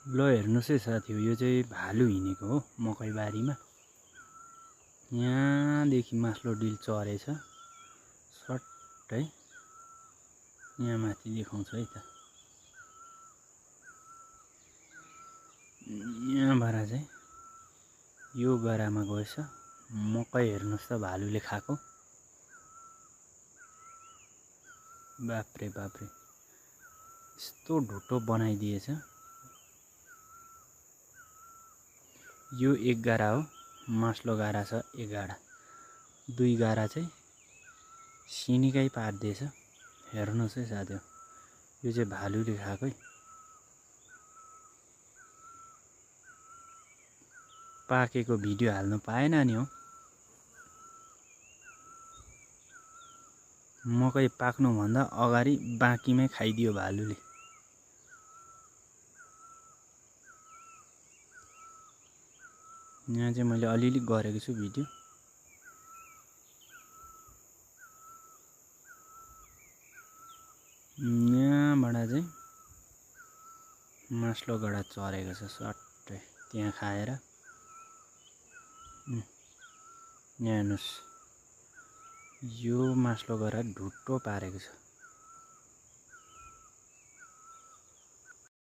ल हेर्नुस् है साथी, यो चाहिँ भालु हिँडेको हो मकैबारीमा। यहाँदेखि मास्लो डिल चरेछ सट्टै यहाँ माथि देखाउँछु है त। यहाँबाट चाहिँ यो गरामा गएछ। मकै हेर्नुस् त भालुले खाएको। बाप्रे बाप्रे, यस्तो ढुट्टो बनाइदिएछ। यो एक गारा हो, मास्लो गारा छ एक गाडा, दुई गारा चाहिँ सिनिकै पारिदिएछ। हेर्नुहोस् है साथी, यो चाहिँ भालुले खाएको है। पाकेको भिडियो हाल्नु पाएन नि हो। मकै पाक्नुभन्दा अगाडि बाँकीमै खाइदियो भालुले। यहाँ चाहिँ मैले अलिअलि गरेको छु भिडियो। यहाँबाट चाहिँ मास्लो गडा चरेको छ सट्टै त्यहाँ खाएर। यहाँ हेर्नुहोस्, यो मास्लो गडा ढुट्टो पारेको छ।